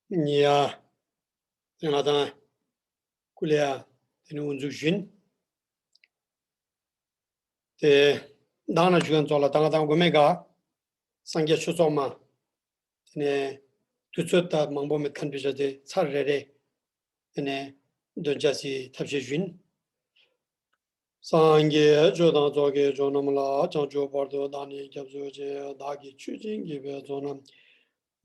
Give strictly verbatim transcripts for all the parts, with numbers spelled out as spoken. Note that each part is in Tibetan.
ཡ། ང་དང་ཀུ་ལེ་ཡ་དེ་ནི་དབུ་འཛུགས་བཞིན། དེ་མདང་ན་ཞུ་མཁན་ཚོ་ལ་ད་ང་དང་དགོས་མེད་ག་སངས་རྒྱས་ཆོས་ཚོགས་མ། དེ་ནས་དུས་ཚོད་ད་མང་པོ་མེད་མཁན་པའི་ཆ་དེ་ཚར་རེ་རེ། དེ་ནས་འདོན་ཆ་སི་ཐབས་ཤེས་བཞིན། སངས་རྒྱས་ཆོས་དང་ཚོགས་ཀྱི་མཆོག་རྣམས་ལ། བྱང་ཆུབ་བར་དུ་བདག་ནི་སྐྱབས་སུ་མཆི། བདག་གིས་ཆོས་བྱིན་གྱིས་འཕེལ་ཚོགས་རྣམས།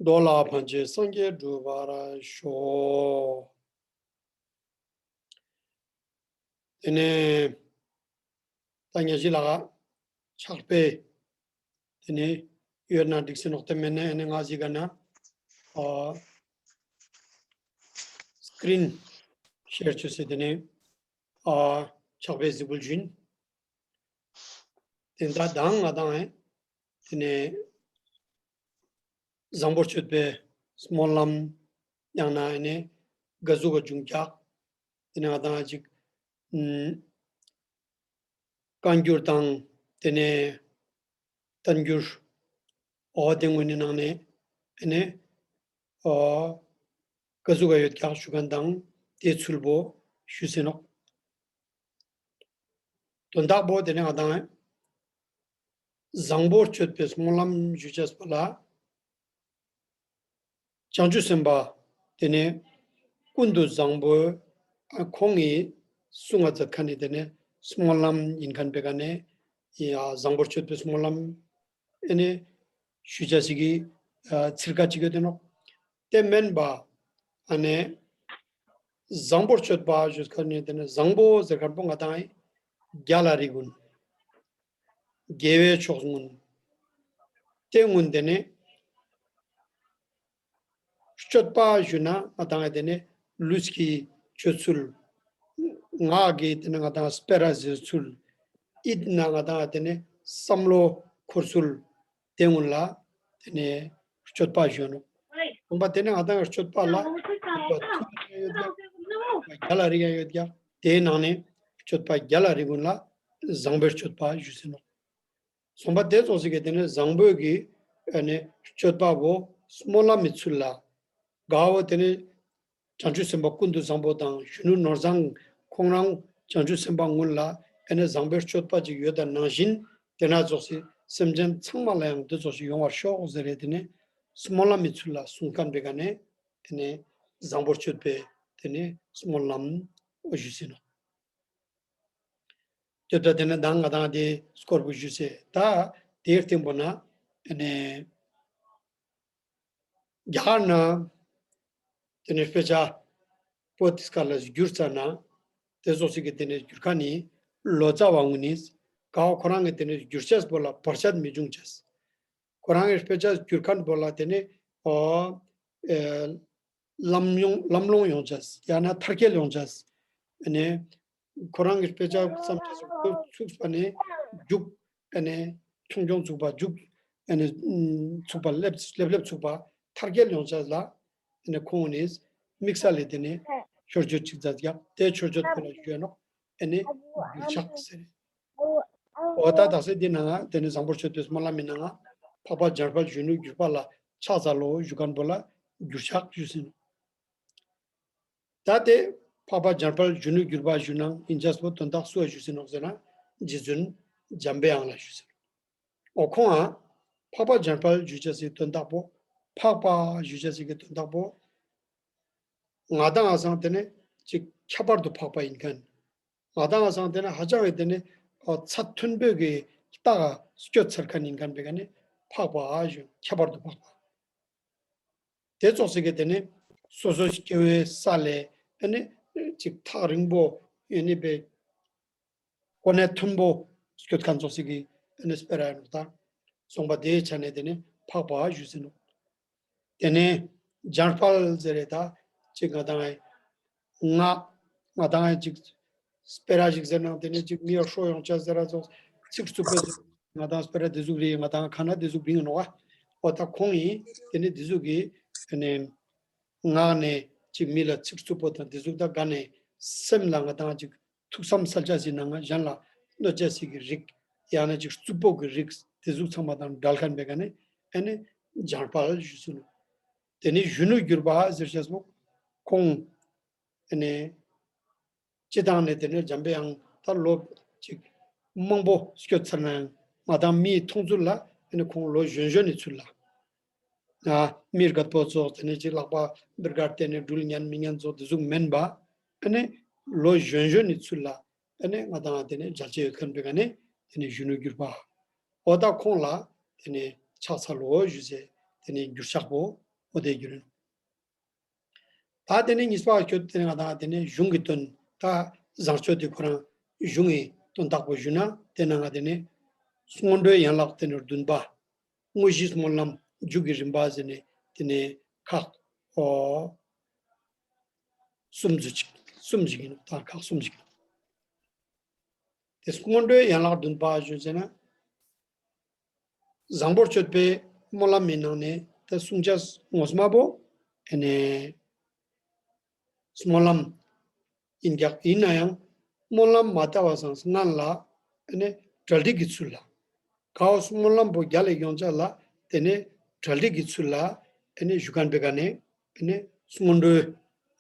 འགྲོ་ལ་ཕན་ཕྱིར་སངས་རྒྱས་འགྲུབ་པར་ཤོག་དེ་ནས་ད་ཉ་གཞི་ལ་ཕྱག་དཔེ་དེ་ནས་ཡོད་ན་འགྲིག་སེ་ནོག་དེ་མེད་ན་ཨ་ནི་ང་གཞི་ག་ན་ཨ་སི་ཀི་རིན་ཤེར་བྱོས་སེ་དེ་ནས་ཨ་ཕྱག་དཔེ་གཟིགས་འབུལ་བྱིན། དེ་འདྲ་དང་ང་དང་ཨེ་དེ་ནས་བཟང་པོར་སྤྱོད་པའི་སྨོན་ལམ་ཡང་ན་ཨེ་ནས་ག་ཟུག་ག་འབྱུང་འགྱག་དེ་ནས་ང་དང་ཅིག་ཨུམ་བཀའ་འགྱུར་དང་དེ་ནས་བསྟན་འགྱུར་འོ་དེ་ངོས་ནས་ནང་ནས་ཨེ་ནས་ཨོ་ག་ཟུག་ག་ཡོད་འགྱག་ཞུ་མཁན་དང་དེ་ཚུལ་པོ་ཞུས་སེ་ནོག་དོན་དག་པོ་དེ་ནས་ང་དང་བཟང་པོར་སྤྱོད་པའི་སྨོན་ལམ་ཞུ་བྱས་པ་ལ། བྱང་ཆུབ་སེམས་དཔའ་དེ་ནས་ཀུན་ཏུ་བཟང་པོ་ཨ་ཁོང་གིས་གསུང་བ་མཛད་མཁན་ནི་དེ་ནས་སྨོན་ལམ་ཡིན་མཁན་པའི་ག་ནས་ཡ་བཟང་པོར་སྤྱོད་པའི་སྨོན་ལམ་ཨེ་ནས་ཞུ་བྱ་ཞིག་གི་ཨ་ཚིར་ཁ་ཅིག་ཡོད་དེ་ནོག་དེ་མིན་པ་ཨ་ནས་བཟང་པོར་སྤྱོད་པ་ཞུ་མཁན་ནི་དེ་ནས་བཟང་པོ་ཟེར་མཁན་པོ་ང་དང་ཨེ་རྒྱལ་ལ་རིགས་ཀུན། དགེ་བའི་ཕྱོགས་ཀུན། དེ་ཀུན་དེ་ནི་སྤྱོད་པ་ཞུ་ན་ང་དང་དེ་ནི་ལུས་ཀྱི་སྤྱོད་ཚུལ། ངག་གི་དེ་ནི་ང་དང་སྤེ་ར་ཟེར་ཚུལ། ཡིད་ན་ང་དང་དེ་ནི་བསམ་བློ་འཁོར་ཚུལ། དེ་ཀུན་ལ་དེ་ནི་སྤྱོད་པ་ཞུ་ནོག་གསུམ་པ་དེ་ནི་ང་དང་སྤྱོད་པ་ལ་སྤྱོད་པ་ཚུལ་ཡང་ཡོད་ཀྱང་རྒྱལ་ལ་རིགས་ཡང་ཡོད་ཀྱང་དེའི་ནང་ནས་སྤྱོད་པ་རྒྱལ་ལ་རིགས་ཀུན་ལ་བཟང་པོའི་སྤྱོད་པ་ཞུ་ཟེར་ནོག་གསུམ་པ་དེ་ཙོགས་ཤིག་གི་དེ་ནི་བཟང་པོའི་གི་ཨ་ནི་སྤྱོད་པ་བོ་སྨོན་ལམ་མི་ཚུལ་ལ་དགའ་བོ་དེ་ནི་བྱང་ཆུབ་སེམས་དཔའ་ཀུན་ཏུ་བཟང་པོ་དང་གཞོན་ནུ་ནོར་བཟང་ཁོང་རང་བྱང་ཆུབ་སེམས་དཔའ་ཀུན་ལ་ཨ་ནི་བཟང་པོའི་སྤྱོད་པ་ཅིག་ཡོད་དེ་ནང་བཞིན་དེ་ན་ཙོགས་སི་སེམས་ཅན་ཚང་མ་ལ་ཡང་དེ་ཙོགས་ཤིག་ཡོང་བར་ཤོག་ཟེར་རེད། དེ་ནི་སྨོན་ལམ་མི་ཚུལ་ལ་གསུང་མཁན་པའི་ག་ནས་དེ་ནི་བཟང་པོར་སྤྱོད་པའི་དེ་ནི་སྨོན་ལམ་ཞུ་ཟེར་ནོག་དེ་ལྟར་དེ་ནས་མདང་ང་དང་དེ་སྐོར་པོ་ཞུས་ཚེ་ད་དེའི་སྟེང་པོ་ན་ཨ་ནི་རྒྱ་གར་ན་དེ་ནས་དཔེ་ཆ་པོ་ཏི་སྐར་ལ་བསྒྱུར་ཚར་ན་དེ་ཙོགས་ཤིག་གི་དེ་ནས་བསྒྱུར་མཁན་ནི་ལོ་ཙཱ་བ་ངུ་ནི་ག་བ་ཁོ་རང་གི་དེ་ནས་བསྒྱུར་བྱས་པོ་ལ་བར་ཆད་མི་འབྱུང་བྱས། ཁོ་རང་གི་དཔེ་ཆ་བསྒྱུར་མཁན་པོ་ལ་དེ་ནས་ཨོ་ཨེ་ལམ་ཡོང་ལམ་ལྷོང་ཡོང་བྱས་ཡང་ན་མཐར་སྐྱེལ་ཡོང་བྱས་ཨ་ནི། ཁོ་རང་གི་དཔེ་ཆ་བརྩམས་ཏེ་ཚུགས་པ་ནས་རྒྱུགས་ཨ་ནི་ཆུང་ཆུང་ཚུགས་པ་རྒྱུགས་ཨ་ནི་ཚུགས་པ་སླེབས་སླེབས་སླེབས་ཚུགས་པ་མཐར་སྐྱེལ་ཡོང་བྱས་ལ་ཨ་ནི་ཁོང་ནས་དམིགས་བསལ་ལས་དེ་ནས་མཆོད་བརྗོད་ཅིག་མཛད་ཡག་དེ་མཆོད་བརྗོད་ཁོ་ལ་ཞུས་ནོག་ཨ་ནི་འགྱུར་ཕྱག་ཟེར། འོ་ད་དག་ས་འདི་ནང་དེ་ནས་བཟང་པོར་མཆོད་པའི་སྨོན་ལམ་མི་ནང་འཕགས་པ་འཇམ་དཔལ་གཞོན་ནུར་གྱུར་པ་ལ་ཕྱག་འཚལ་ལོ་ཞུ་མཁན་པོ་ལ་འགྱུར་ཕྱག་ཞུས་ཟིན། ད་དེ་འཕགས་པ་འཇམ་དཔལ་གཞོན་ནུར་གྱུར་པ་ཞུ་ན་ཡིན་ཅས་པོ་དོན་དག་སུ་ཞུ་ཟིན་ནོག་ཟེར་ན་རྗེ་བཙུན་འཇམ་པའི་དབྱངས་ལ་ཞུ་ཟིན། འོ་ཁོང་ང་འཕགས་པ་འཇམ་དཔལ་ཞུ་ཅས་སི་དོན་དག་པོ་འཕགས་པ་ཞུ་ཅས་སི་གི་དོན་དག་པོ་ང་དང་ང་སང་དེ་ནས་ཅིག་ཁྱད་པར་དུ་འཕགས་པ་ཡིན་མཁན། ང་དང་ང་སང་དེ་ནས་ཧ་ཅང་གི་དེ་ནས་ཚད་མཐོན་པོའི་གི་རྟགས་སྐྱོད་ཚར་མཁན་ཡིན་མཁན་པའི་ག་ནས་འཕགས་པ་ཞུ་ཁྱད་པར་དུ་འཕགས་པ། དེ་ཙོགས་ཤིག་གི་དེ་ནི་སོ་སོ་སྐྱེ་བོའི་ས་ལས་ཨ་ནི་ཅིག་ཐག་རིང་པོ་ཨ་ནི་པའི་གོ་གནས་མཐོན་པོ་སྐྱོད་མཁན་ཙོགས་ཤིག་གི་ཨ་ནི་སྤེ་ར་ཡིན་ནོག་ད་གསུངས་པ་དེའི་ཆ་ནས་དེ་ནི་འཕགས་པ་ཞུ་ཟིན་ནོག་དེ་ནས་འཇམ་དཔལ་ཟེར་རེད་ད་ཅིག་ང་དང་ང་ང་དང་ཅིག་སྤེ་ར་ཞིག་ཟེར་ན་དེ་ནས་ཅིག་མི་ཡ་ཧྲོ་ཡོང་ཆ་ཟེར་ར་ཙོགས་ཚིག་རྩུབ་པོ་ང་དང་སྤེ་ར་དེ་ཟུག་རེད། ང་དང་ཁ་ན་དེ་ཟུག་བིང་ནོག་ཨ། འོ་ད་ཁོང་ཡིན་དེ་ནས་དེ་ཟུག་གི་དེ་ནས་ངག་ནས་ཅིག་མི་ལ་ཚིག་རྩུབ་པོ་དང་དེ་ཟུག་ད་ག་ནས་སེམས་ལ་ང་དང་ཅིག་ཐུགས་བསམ་སལ་ཆ་ཟིན་ན་ང་གཞན་ལ་གནོད་ཆ་ཟིག་གི་རིགས་ཡང་ན་ཅིག་རྩུབ་པོ་གི་རིགས་དེ་ཟུག་ཚང་མ་དང་བྲལ་མཁན་པའི་ག་ནས་ཨ་ནི་འཇམ་དཔལ་ཞུ་ཟིན་ནོག་དེ་ནས་གཞོན་ནུར་གྱུར་པ་ཟེར་བྱས་སོ། ཁོང་དེ་ནས་སྤྱི་བཏང་ནས་དེ་ནས་འཇམ་པའི་དབྱངས་ད་ལོ་ཅིག་མང་པོ་སྐྱོད་ཚར་ན་ཡང་ང་དང་མིའི་མཐོང་ཚུལ་ལ་དེ་ནས་ཁོང་ལོ་གཞོན་གཞོན་ནས་ཚུལ་ལ། ཨ། མི་རྒད་པོ་ཚོ་དེ་ནས་ཅིག་ལག་པ་པིར་ཀར་བསྟན་ནས་འགྲུལ་ཉན་མི་ཉན་ཚོ་དེ་ཟུག་མིན་པ། ཨ་ནི་ལོ་གཞོན་གཞོན་ནས་ཚུལ་ལ། ཨ་ནི་ང་དང་དེ་ནས་མཇལ་ཆེ་ཡོད་མཁན་པའི་ག་ནས་དེ་ནས་གཞོན་ནུར་གྱུར་པ། འོ་ད་ཁོང་ལ་དེ་ནས་ཕྱག་འཚལ་ལོ་ཞུ་ཟེར་དེ་ནས་འགྱུར་ཕྱག་པོ་འོ་དེ་འགྱུར་ཡིན། ད་དེ་ནས་གཉིས་པ་ཁྱོད་དེ་ནས་ང་དང་དེ་ནས་གཞུང་གི་དོན་ད་བཟང་སྤྱོད་དེ་ཁོ་རང་གཞུང་གི་དོན་དག་པོ་ཞུ་ན་དེ་ནང་ང་དེ་ནས་སྔོན་འགྲོའི་ཡན་ལག་དེ་ནས་བདུན་པ། དངོས་གཞིའི་སྨོན་ལམ་མཇུག་གི་རིམ་པ་ཟེར་ནས་དེ་ནས་ཁག་ཨོ་གསུམ་ཚུ་ཅིག་གསུམ་ཞིག་ཡིན་ནོ། ད་ཁག་གསུམ་ཞིག་ཡིན་ནོ། དེ་སྔོན་འགྲོའི་ཡན་ལག་བདུན་པ་ཞུ་ཟེར་ན། བཟང་པོར་སྤྱོད་པའི་སྨོན་ལམ་མའི་ནང་ནས་ད་གསུང་ཆ་ངོ་མ་པོ་ཨ་ནི་སྨོན་ལམ་ཡིན་ཀྱང་ཡིན་ན་ཡང་སྨོན་ལམ་མ་བཏབ་པ་སང་སྔན་ལ་ཨ་ནི་གྲ་སྒྲིག་གི་ཚུལ་ལ། གའོ་སྨོན་ལམ་པོ་རྒྱ་ལས་ཡོང་ཆ་ལ་དེ་ནས་གྲ་སྒྲིག་གི་ཚུལ་ལ་ཨ་ནི་ཞུ་མཁན་པའི་ག་ནས་ཨ་ནི་སྔོན་འགྲོའི་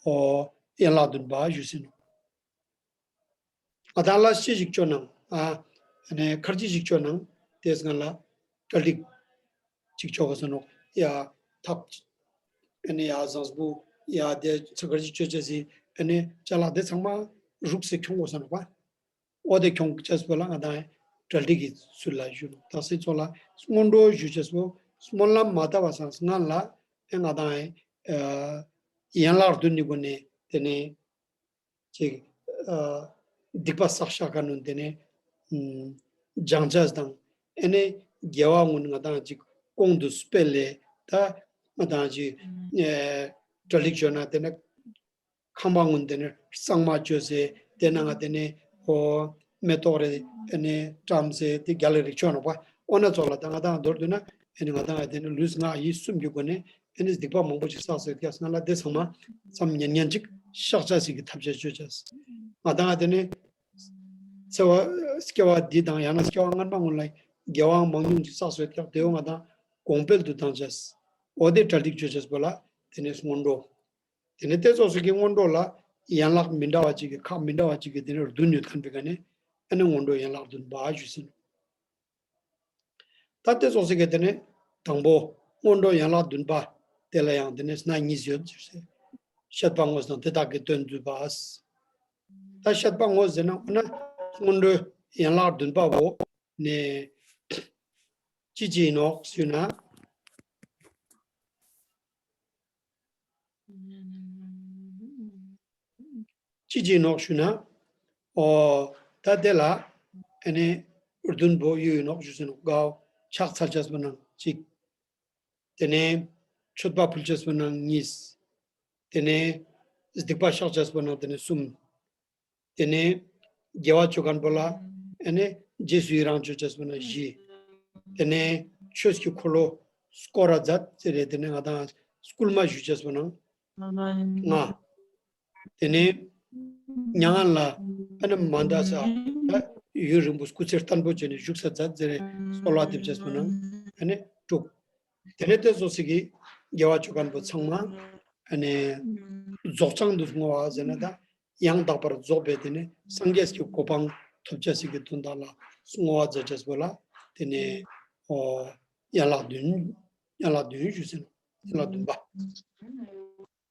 ཨོ་ཡན་ལག་བདུན་པ་ཞུ་ཟིན་ནོ། ཨ་ད་ལ་ཤི་ཞིག་ཅོ་ནང་ཨ་ནི་ཁར་ཅི་ཞིག་ཅོ་ནང་དེ་སྔ་ལ་གྲ་སྒྲིག་ཅིག་ཆོག་ག་ས་ནོག་ཡ། ཐབས་ཨ་ནི་ཡ་བཟང་པོ་ཡ་དེ་ཚ་གར་ཅི་ཅོ་ཅེས་སི་ཨ་ནི་ཅ་ལག་དེ་ཚང་མ་རུག་སེ་ཁྱོང་གོ་ས་ནོག་པ། འོ་དེ་ཁྱོང་ཅེས་པོ་ལ་ང་དང་གྲ་སྒྲིག་གི་ཚུལ་ལ་ཞུ་ནོག་ད་སེ་ཚོ་ལ་སྔོན་འགྲོ་ཞུ་ཅེས་པོ་སྨོན་ལམ་མ་བཏབ་པ་སང་སྔན་ལ་ཨེ་ང་དང་ཨེ་ཡན་ལག་བདུན་ནི་སྒོ་ནས་དེ་ནས་ཅིག་ཨ་སྡིག་པ་བསགས་བཞག་ག་ནོ་དེ་ནས་ཨམ་སྦྱང་བྱ་དང་ཨེ་ནས་དགེ་བ་ངོ་ནས་ང་དང་ཅིག་གོང་དུ་སྤེལ་ལས་ད་ང་དང་ཅིག་ཨེ་གྲ་སྒྲིག་བྱོས་ན་དེ་ནས་ཁང་པ་ངོ་ནས་དེ་ནས་གཙང་མ་བྱོས་སེ་དེ་ནང་ང་དེ་ནས་ཨོ་མེ་ཏོག་རེ་ཨེ་ནས་བཀྲམ་སེ་དེ་རྒྱ་ལ་རིག་ཆོག་ནོག་པ། འོ་ན་ཚོགས་ལ་ད་ང་དང་མདོར་བསྡུ་ན་ཨེ་ནས་ང་དང་ཨེ་དེ་ནས་ལུས་ངག་ཡིད་གསུམ་གྱི་སྒོ་ནས་ཨེ་ནས་སྡིག་པ་མང་པོ་ཅིག་བསགས་སོ་ཡོད་ཀྱང་སྔ་ལ་དེ་ཚང་མ་ཙམ་ཉན་ཉན་ཅིག་བཤགས་བྱ་ཞིག་གི་ཐབས་ཤེས་བྱོས་བྱས། ང་དང་ཨེ་དེ་ནས་འཚེ་བ་སྐྱེ་བ་འདི་དང་ཡང་ན་སྐྱེ་བ་སྔན་མ་སྔོན་ལ་དགེ་བའང་མང་ཉུང་ཅིག་བསགས་སོ་ཡོད་ཀྱང་དེ་བོ་ང་དང་གོང་འཕེལ་དུ་བཏང་བྱས། འོ་དེ་གྲ་སྒྲིག་བྱོས་བྱས་པོ་ལ་དེ་ནས་སྔོན་འགྲོ། དེ་ནས་དེ་ཚོགས་སུ་གི་སྔོན་འགྲོ་ལ་ཡན་ལག་མི་འདྲ་བ་ཅིག་གི་ཁག་མི་འདྲ་བ་ཅིག་གི་དེ་ནས་བདུན་ཡོད་མཁན་པའི་ག་ནས་ཨ་ནི་སྔོན་འགྲོ་ཡན་ལག་བདུན་པ་ཞུས་ཟིན། ད་དེ་ཚོགས་སུ་གི་དེ་ནས་དང་པོ་སྔོན་འགྲོ་ཡན་ལག་བདུན་པ་དེ་ལ་ཡང་དེ་ནས་སྣ་གཉིས་ཡོད་ཟེར་ཟེར། བཤད་པ་དངོས་དང་དེ་དག་གི་དོན་བསྡུས་པ། ད་བཤད་པ་དངོས་ཟེར་ན་འོ་ན་སྔོན་འགྲོ་ཡན་ལག་བདུན་པ་བོ་ནས་ཅི་ཅི་ཡིན་ནོག་ཟེར་ན། ཅི་ཅི་ནོག་ཞུ་ན། ཨོ། ད་དེ་ལ་ཨ་ནི་བདུན་པོ་ཡོད་ནོག་ཞུ་ཟེར་ནོག་གའོ། ཕྱག་འཚལ་ཅེས་པོ་ནང་གཅིག་དེ་ནས་མཆོད་པ་ཕུལ་ཅེས་པོ་ནང་གཉིས། དེ་ནས་སྡིག་པ་བཤགས་ཅེས་པོ་ནང་དེ་ནས་གསུམ། དེ་ནས་དགེ་བ་ཅོ་མཁན་པོ་ལ་ཨ་ནི་རྗེས་སུ་ཡི་རང་ཅོ་ཅེས་པོ་ན་བཞི། དེ་ནས་ཆོས་ཀྱི་འཁོར་ལོ་བསྐོར་ར་མཛད་ཟེར་རེད། དེ་ནས་ང་དང་སྐུལ་མ་ཞུ་ཅེས་པོ་ན་ལྔ། དེ་ནས་མྱ་ངན་ལ་ཨ་ནི་མ་འདའ་ས་ཡུན་རིང་པོ་སྐུ་ཚེ་བརྟན་པོ་བྱས་ནས་བཞུགས་ས་མཛད་ཟེར་རེད། གསོལ་བ་འདེབས་ཅེས་པོ་ན་ཨ་ནི་དྲུག་དེ་ནས་དེ་ཚོ་ཞིག་གི་དགེ་བ་ཅོ་མཁན་པོ་ཚང་མ་ཨ་ནི་རྫོགས་བྱང་དུ་བསྔོ་བ་ཟེར་ན་ད། ཡང་དག་པར་རྫོགས་པའི་དེ་ནི་སངས་རྒྱས་ཀྱི་གོ་འཕང་ཐོབ་བྱ་ཞིག་གི་དོན་དག་ལ་བསྔོ་བ་མཛད་བྱས་པོ་ལ་དེ་ནི་ཨོ་ཡན་ལག་བདུན། ཡན་ལག་བདུན་ཞུ་ཟིན། ཡན་ལག་བདུན་པ།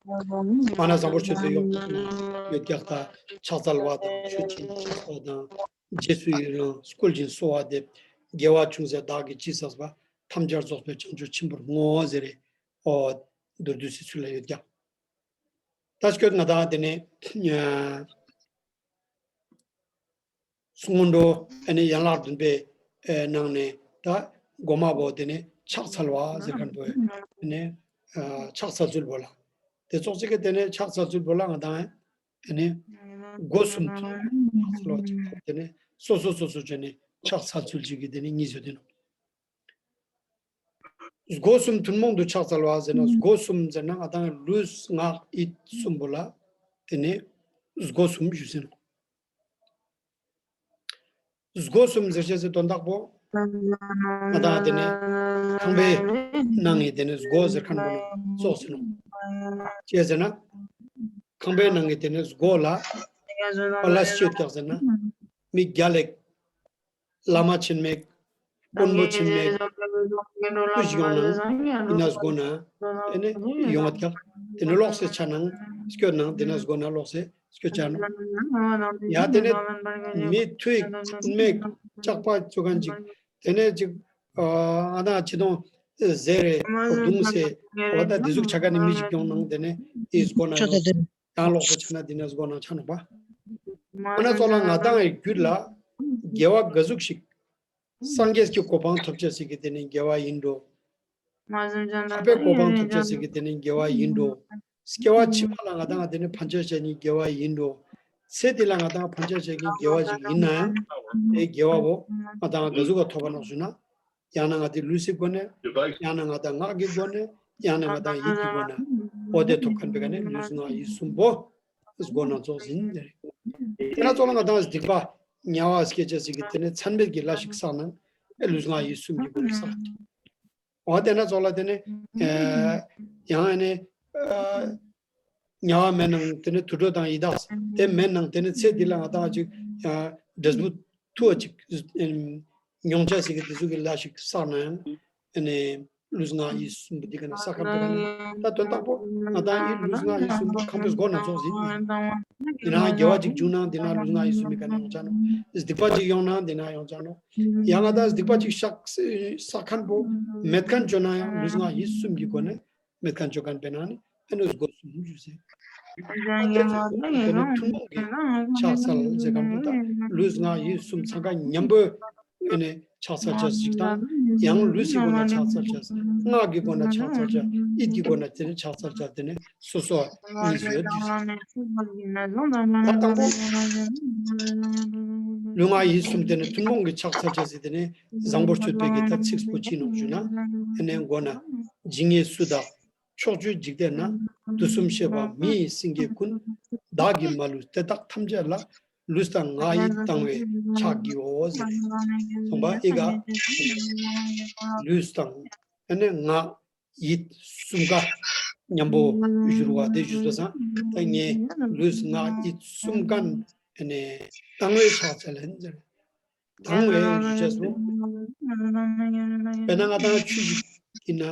མ་ན་བཟང་པོར་སྤྱོད་པའི་ཡོག་ཡོད་ཀྱག་ད་ཕྱག་འཚལ་བ་དང་མཆོད་ཅིང་བཤགས་པ་དང་རྗེས་སུ་ཡི་རང་བསྐུལ་ཅིང་གསོལ་བ་འདེབས། དགེ་བ་ཆུང་ཟད་བདག་གིས་ཅི་བསགས་པ། ཐམས་ཅད་རྫོགས་པའི་བྱང་ཆུབ་ཆེན་པོར་བསྔོ་ཟེར་རེ། ཨོ་མདོར་བསྡུས་སི་ཚུལ་ལ་ཡོད་ཀྱག་ད་སྐྱོད་ང་དང་དེ་ནས་སྔོན་འགྲོ་ཨ་ནི་ཡན་ལག་བདུན་པའི་ནང་ནས་ད་འགོ་མ་བོ་དེ་ནས་ཕྱག་འཚལ་བ་ཟེར་མཁན་པོ་ནས་ཕྱག་འཚལ་ཚུལ་བོ་ལ། དེ་ཚོགས་གཅིག་གི་དེ་ནས་ཕྱག་འཚལ་ཚུལ་བོ་ལ་ང་དང་ཨ་ནི་སྒོ་གསུམ་དུ་ཕྱག་འཚལ་བ་གཅིག་དེ་ནས་སོ་སོ་སོ་སོ་བྱས་ནས་ཕྱག་འཚལ་ཚུལ་གཅིག་གི་དེ་ནས་གཉིས་ཡོད་དེ་ནོ། སྒོ་གསུམ་ཐུན་མོང་དུ་ཕྱག་འཚལ་བ་ཟེར་ན་སྒོ་གསུམ་ཟེར་ན་ང་དང་ལུས་ངག་ཡིད་གསུམ་པོ་ལ་དེ་ནས་སྒོ་གསུམ་ཞུ་ཟེར་ནོ། སྒོ་གསུམ་ཟེར་བྱས་སི་དོན་དག་པོ་ ང་དང་དེ་ནས་ཁང་པའི་ནང་གི་དེ་ནས་སྒོ་ཟེར་མཁན་པོ་ནང་ཙོགས་ཟེར་ནོ། ཅི་ཟེར་ན། ཁང་པའི་ནང་གི་དེ་ནས་སྒོ་ལ་པ་ལ་སྤྱོད་ཀྱག་ཟེར་ན། མི་རྒྱ་ལེགས། བླ་མ་ཆེན་མེད། དཔོན་པོ་ཆེན་མེད། སུ་ཞིག་ཡོང་ན་ཡིན་ན་སྒོ་ན། དེ་ནས་ཡོང་བ་ཀྱག་དེ་ནས་ལོག་སེ་ཆ་ནང་སྐྱོད་ནང་དེ་ནས་སྒོ་ན་ལོག་སེ་སྐྱོད་ཆ་ནང་། ཡ་དེ་ནས་མི་ཐུའི་ཆེན་མེད་ལྕགས་པ་བཙུགས་མཁན་ཅིག་དེ་ནས་ཅིག་ཨ་ང་དང་ཅི་དང་ཟེར་རེ་གདུང་སེ་འོ་ད་དེ་ཟུག་ཆ་ག་ནས་མི་ཞིག་ཡོང་ནང་དེ་ནས་དེའི་སྒོ་ན་ཡོང་། ཡང་ལོག་སེ་ཆ་ན་དེ་ནས་སྒོ་ན་ཆ་ནོག་པ། འོ་ན་ཙོགས་ལ་ང་དང་ཡི་རྒྱུད་ལ་དགེ་བ་ག་ཟུག་ཞིག་སངས་རྒྱས་ཀྱི་གོ་འཕང་ཐོབ་བྱ་ཟེར་གི་དེ་ནི་དགེ་བ་ཡིན་འགྲོ། ཐར་པའི་གོ་འཕང་ཐོབ་བྱ་ཟེར་གི་དེ་ནི་དགེ་བ་ཡིན་འགྲོ། སྐྱེ་བ་ཕྱི་མ་ལ་ང་དང་དེ་ནི་ཕན་ཆད་བྱ་ནི་དགེ་བ་ཡིན་འགྲོ། ཚེ་འདི་ལ་ང་དང་ཕན་ཆད་བྱ་གི་དགེ་བ་ཞིག་ཡིན་ན་ཡང་དེ་དགེ་བ་བོ་ང་དང་ག་ཟུག་ག་ཐོབ་པ་ནོག་ཞུ་ན། ཡང་ན་ང་དེ་ལུས་སི་སྒོ་ནས། ཡང་ན་ང་དང་ངག་གི་སྒོ་ནས། ཡང་ན་ང་དང་ཡིད་ཀྱི་སྒོ་ནས། འོ་དེ་ཐོབ་མཁན་པའི་ག་ནས་ལུས་ངག་ཡིད་གསུམ་པོ། སྒོ་ནང་ཙོགས་ཡིན། དེ་ན་ཙོགས་ལ་ང་དང་སྡིག་པ་དམྱལ་བ་སྐྱེ་བྱ་ཟེར་གི་དེ་ནས་མཚམས་མེད་ཀྱི་ལས་ཤིག་བསགས་ན་ཨེ་ལུས་ངག་ཡིད་གསུམ་གྱི་སྒོ་ནས་བསགས། འོ་དེ་ན་ཙོགས་ལ་དེ་ནས་ཡང་ཨེ་ནས་དམྱལ་བ་མེད་ནང་དེ་ནས་དུད་འགྲོ་དང་ཡི་དྭགས་དེ་མེད་ནང་དེ་ནས་ཚེ་འདི་ལ་ང་དང་ཅིག་འབྲས་བུ་ཐུ་བ་ཅིག་མྱོང་བྱ་ཟེར་གི་དེ་ཚོ་གི་ལས་ཤིག་བསགས་ན་ཡང་ཨེ་ནས། ལུས་ངག་ཡིད་གསུམ་པོ་འདི་ག་ནས་བསགས་མཁན་པོ་ག་ནས་ད་དོན་དག་པོ་ང་དང་ཡིད་ལུས་ངག་ཡིད་གསུམ་པོ་ཁང་པའི་སྒོ་ནང་ཙོགས་ཡིན། ཡིན་ནའང་དགེ་བ་ཅིག་བྱུང་ན་འདི་ན་ལུས་ངག་ཡིད་གསུམ་པོའི་ག་ནས་ཡོང་ཆ་ནོག་སྡིག་པ་ཅིག་ཡོང་ན་འདི་ན་ཡོང་ཆ་ནོག་ཡང་ང་དང་སྡིག་པ་ཅིག་བསགས་བསགས་མཁན་པོ་མེད་མཁན་བཅོ་ན་ཡང་ལུས་ངག་ཡིད་གསུམ་གྱི་སྒོ་ནས་མེད་མཁན་བཅོ་མཁན་པའི་ནང་ནས་ཨེ་ནས་སྒོ་གསུམ་ཞུ་ཟེར། དེ་ནི་ཐུན་མོང་གི་ཕྱག་འཚལ་ཟེར་མཁན་པོ་ད་ལུས་ངག་ཡིད་གསུམ་ཚང་ཀ་མཉམ་པོ། ཨེ་ནས་ཕྱག་འཚལ་བྱ་ཞིག་དང་ཡང་ལུས་ཀྱི་སྒོ་ནས་ཕྱག་འཚལ་བྱ། ངག་གི་སྒོ་ནས་ཕྱག་འཚལ་བྱ། ཡིད་ཀྱི་སྒོ་ནས་དེ་ནས་ཕྱག་འཚལ་བྱ་དེ་ནས་སོ་སོ་གཉིས་ཡོད་དུས། ད་དང་པོ་ལུས་ངག་ཡིད་གསུམ་དེ་ནས་ཐུན་མོང་གི་ཕྱག་འཚལ་བྱ་ཟེར་དེ་ནས་བཟང་པོ་སྤྱོད་པའི་གི་ད་ཚིགས་པོ་ཅི་ནོག་ཞུ་ན། ཨེ་ནས་མགོ་ན་ཇི་སྙེད་སུ་དག་ཕྱོགས་བཅུའི་འཇིག་རྟེན་ན། དུས་གསུམ་གཤེགས་པ་མི་ཡི་སེང་གེ་ཀུན། བདག་གིས་མ་ལུས་དེ་དག་ཐམས་ཅད་ལ། ལུས་དང་ངག་ཡིད་བཏང་བས་ཕྱག་བགྱིའོ་ཟེར། གསུངས་པ་ཨི་ག་ལུས་དང་ཨ་ནི་ངག་ཡིད་གསུམ་ཀ་མཉམ་པོ་བཞུར་བ་དེ་ཞུས་པ་སང་ད་ངས་ལུས་ངག་ཡིད་གསུམ་ཀ་ཨ་ནི་བཏང་བས་ཕྱག་འཚལ་ལན་ཟེར། བཏང་བས་ཞུ་བྱས་སོ། དཔེར་ན་ང་དང་ཆུ་ཞིག་ཡིན་ན།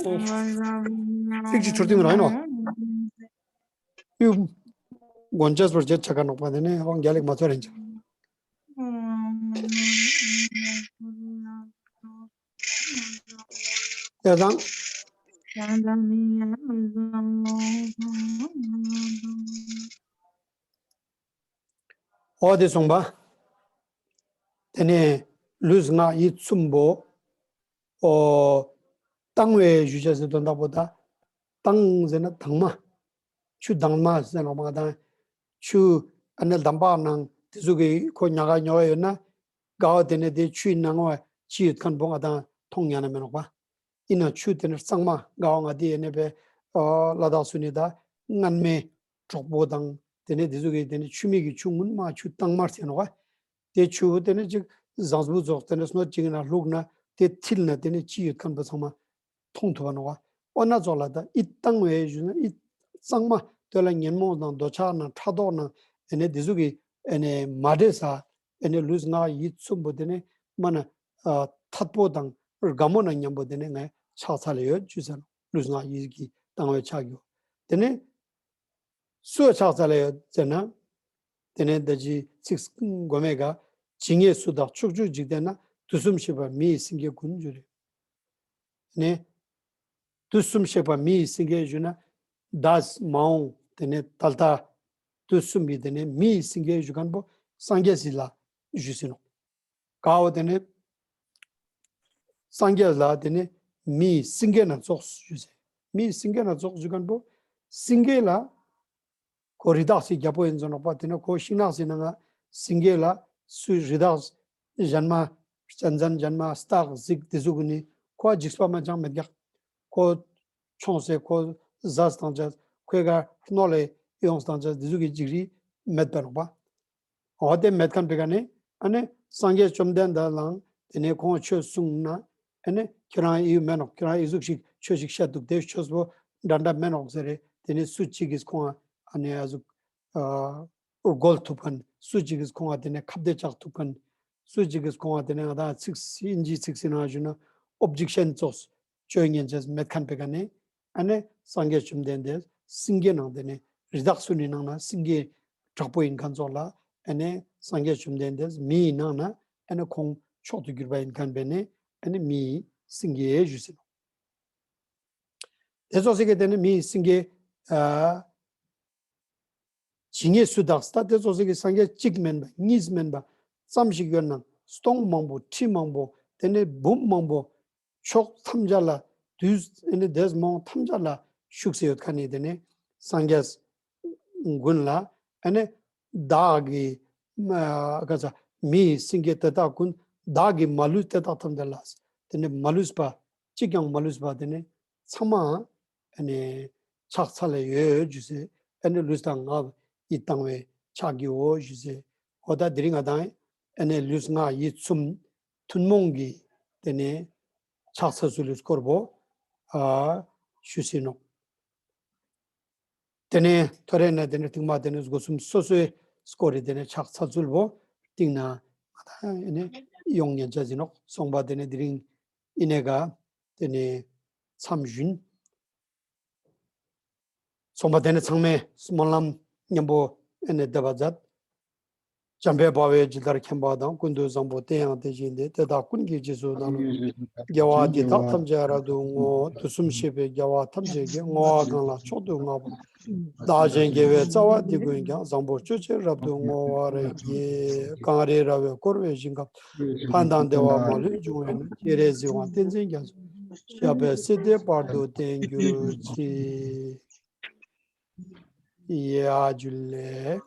ཨོ། ཚིག་གཅིག་འཕྲོར་ཐིམ་རང་ཡིན་ནོ། ཡུ། དགོན་ཆས་པར་བྱེད་ཆ་ག་ནོག་པ་དེ་ནས་དབང་རྒྱལ་ལེགས་མ་ཚོར་རན་ཅིང་། ཡ་དང་། འོ་དེ་སོང་པ། དེ་ནས་ལུས་ངག་ཡིད་གསུམ་པོ། ཨོ། བཏང་བའི་ཞུ་བྱ་ཟེར་དོན་དག་པོ་ད། བཏང་ཟེར་ན་དྭངས་མ། ཆུ་དྭངས་མ་ཟེར་ནོག་མ་དང་། ཆུ་ཨ་ནི་འདམ་བག་ནང་དེ་ཚོ་གི་ཁོ་ཉག་ག་ཉོ་བ་ཡོད་ན། དགའ་བ་དེ་ནས་དེ་ཆུའི་ནང་བ་ཅི་ཡོད་མཁན་པོ་ང་དང་མཐོང་ཉན་ན་མེད་ནོག་པ། ཡིན་ན་ཆུ་དེ་ནི་གཙང་མ་དགའ་བ་ང་དེ་ཡེ་ནས་པའི་ལ་དྭགས་སུ་ནི་ད་སྔན་མའི་གྲོགས་པོ་དང་དེ་ནས་དེ་ཚོ་གི་དེ་ནི་ཆུ་མིག་གི་ཆུ་སྔོན་མ་ཆུ་དྭངས་མར་ཟེར་ནོག་པ། དེ་ཆུ་བོ་དེ་ནི་ཅིག་བཟང་པོ་རྫོགས་དེ་ནི་སྣོད་ཅིག་ན་བླུགས་ན་དེ་ཐིལ་ན་དེ་ནི་ཅི་ཡོད་མཁན་པོ་ཚང་མ་མཐོང་ཐུབ་པ་ནོག་པ། འོ་ན་ཙོགས་ལ་ད་ཡིད་བཏང་བའི་ཞུ་ན་ཡིད་གཙང་མ་དེ་ལ་ཉོན་མོངས་དང་འདོད་ཆགས་ནང་ཕྲག་དོག་ནང་དེ་ནི་དེ་ཚོ་གི་ཨེ་ནས་མ་འདྲེས་ས་ཨེ་ནས་ལུས་ངག་ཡིད་གསུམ་པོ་དེ་ནི་མ་ན་ཐད་པོ་དང་དགའ་མོ་ན་མཉམ་པོ་དེ་ནི་ངས་ཕྱག་འཚལ་ཡོད་ཅུ་ཟེར་ལུས་ངག་ཡིད་ཀྱི་བཏང་བའི་ཕྱག་ཡོད་དེ་ནི། སུ་ཕྱག་འཚལ་ཡོད་ཟེར་ན། དེ་ནས་ད་ཅི་ཚིག་མགོ་མའི་ག་ཇི་སྙེད་སུ་དག་ཕྱོགས་བཅུའི་འཇིག་རྟེན་ན། དུས་གསུམ་གཤེགས་པ་མི་ཡི་སེང་གེ་ཀུན་ཞུ་རེད། ནས། དུས་གསུམ་གཤེགས་པ་མི་ཡི་སེང་གེ་ཞུ་ན། ད་མ་འོངས་དེ་ནས་ད་ལྟ། དུས་གསུམ་གྱི་དེ་ནས་མི་ཡི་སེང་གེ་ཞུ་མཁན་པོ་སངས་རྒྱས་སི་ལ་ཞུ་ཟིན་ནོ། གའོ་དེ་ནི། སངས་རྒྱས་ལ་དེ་ནི་མིའི་སེང་གེ་ན་ཙོགས་ཞུ་ཟེར། མིའི་སེང་གེ་ན་ཙོགས་ཞུ་མཁན་པོ། སེང་གེ་ལ། ཁོ་རི་དྭགས་སི་རྒྱལ་པོ་ཡིན་ཟེར་ནོག་པ་དེ་ནི་ཁོ་ཤིང་ནགས་སི་ནང་ང་སེང་གེ་ལ་སུ་རི་དྭགས་གཞན་མ། གཅན་གཟན་གཞན་མ་སྟག་གཟིག་དེ་ཚོ་གི་ནི་ཁོ་འཇིགས་པ་མ་ཅང་མེད་ཀྱག་ཁོ་མཆོངས་སེ་ཁོ་ཟས་དང་བཅས་ཁོའི་ག་རྣོ་ལས་ཡོངས་དང་བཅས་དེ་ཚོ་གི་འཇིགས་རི་མེད་པ་ནོག་པ། འོ་དེ་མེད་མཁན་པའི་ག་ནས་ཨ་ནི་ སངས་རྒྱས་བཅོམ་ལྡན་འདས་ལའང་དེ་ནས་ཁོང་ཆོས་གསུངས་ན། ཨ་ནི་ཁྱེད་རང་ཡིད་མེད་ནོག་ཁྱེད་རང་ཡིད་གཟུགས་ཤིག་ཆོས་ཤིག་བཤད་འདུག་དེ་ཆོས་པོ་འདྲ་འདྲ་མེད་ནོག་ཟེར་རེད། དེ་ནས་སུ་གཅིག་གིས་ཁོང་ཨ་ནི་ཨ་ཟུག་ཨ་རྒོལ་ཐུབ་མཁན། སུ་གཅིག་གིས་ཁོང་ཨ་དེ་ནས་ཁ་གཏད་བཅག་ཐུབ་མཁན། སུ་གཅིག་གིས་ཁོང་ཨ་དེ་ནས་ང་དང་ཚིག་ཨིན་ཇིའི་ཚིག་ཟིན་ན་ཞུ་ན་ཨོབ་ཇེག་ཤན་ཙོགས་བཅོ་ཉན་ཅེས་མེད་མཁན་པའི་ཀ་ནས། ཨ་ནི་སངས་རྒྱས་བཅོམ་ལྡན་འདས་སེང་གེ་ནང་དེ་ནས་རི་དྭགས་སུ་ནི་ནང་ན་སེང་གེ་དྲག་པོ་ཡིན་མཁན་ཙོགས་ལ། ཨ་ནི་སངས་རྒྱས་བཅོམ་ལྡན་འདས་མི་ཡི་ནང་ན་ཨ་ནི་ཁོང་མཆོག་ཏུ་གྱུར་པ་ཡིན་མཁན་པས་ནས་ཨ་ནི་མི་ཡི་སེང་གེ་ཞུ་ཟིན་ནོ། དེ་ཙོགས་སེ་གི་དེ་ནི་མི་ཡི་སེང་གེ་ཨ་ཇི་སྙེད་སུ་དག་ད་དེ་ཙོགས་སེ་གི་སངས་རྒྱས་གཅིག་མིན་པ་གཉིས་མིན་པ་ཙམ་ཞིག་ཡོད་ན་སྟོང་མང་པོ་ཁྲི་མང་པོ་དེ་ནི་འབུམ་མང་པོ་ཕྱོགས་ཐམས་ཅད་ལ་དུས་ཨ་ནི་འདས་མ་འོངས་ཐམས་ཅད་ལ་བཞུགས་སེ་ཡོད་མཁན་ནི་དེ་ནི་སངས་རྒྱས་ཀུན་ལ་ཨ་ནི་བདག་གི་ཨ་ག་ས་མི་ཡི་སེང་གེ་དེ་དག་ཀུན་བདག་གིས་མ་ལུས་དེ་དག་ཐམས་ཅད་ལ་དེ་ནི་མ་ལུས་པ་གཅིག་ཀྱང་མ་ལུས་པ་དེ་ནི་ཚང་མ་ཨ་ནི་ཕྱག་འཚལ་ལ་ཡོད་ཞུ་ཟེར། ཨ་ནི་ལུས་དང་ངག་ཡིད་བཏང་བའི་ཕྱག་བགྱིའོ་ཞུ་ཟེར། འོ་ད་དེ་རིང་ང་དང་ཨ་ནི་ལུས་ངག་ཡིད་གསུམ་ཐུན་མོང་གི་དེ་ནས་ཕྱག་འཚལ་ཚུལ་ལུས་སྐོར་པོ་ཨ་ཞུ་ཟིན་ནོག་དེ་ནས་ཐོ་རེ་ནས་དེ་ནས་ཐིག་མ་དེ་ནས་སྒོ་གསུམ་སོ་སོའི་སྐོར་རེ་དེ་ནས་ཕྱག་འཚལ་ཚུལ་པོ་སྟེང་ན་ཨ་ནི་ཡོང་ཉན་ཆ་ཟིན་ནོག་སོང་པ་དེ་ནས་དེ་རིང་ཨི་ནས་ག་དེ་ནས་མཚམས་བཞིན། སོང་པ་དེ་ནས་ཚང་མས་སྨོན་ལམ་མཉམ་པོ་ཨེ་ནས་བཏབ་པ་མཛད། འཇམ་དཔལ་དཔའ་བོས་ཇི་ལྟར་མཁྱེན་པ་དང་། ཀུན་ཏུ་བཟང་པོ་དེ་ཡང་དེ་བཞིན་ཏེ། དེ་དག་ཀུན་གྱི་རྗེས་སུ་བདག་སློབ་ཅིང་། དགེ་བ་འདི་དག་ཐམས་ཅད་རབ་ཏུ་བསྔོ། དུས་གསུམ་གཤེགས་པའི་རྒྱལ་བ་ཐམས་ཅད་ཀྱིས། བསྔོ་བ་གང་ལ་མཆོག་ཏུ་བསྔགས་པ། བདག་གཞན་དགེ་བའི་རྩ་བ་འདི་ཀུན་ཀྱང་། བཟང་པོ་སྤྱོད་ཕྱིར་རབ་ཏུ་བསྔོ་བར་བགྱི། གངས་རི་ར་བས་བསྐོར་བའི་ཞིང་ཁམས། ཕན་དང་བདེ་བ་མ་ལུས་འབྱུང་བའི་ནང་། སྤྱན་རས་གཟིགས་དབང་བསྟན་འཛིན་རྒྱ་མཚོ། ཞབས་པད་སྲིད་མཐའི་བར་དུ་བརྟན་གྱུར་ཅིག་ཡ་ཇུ་ལེ།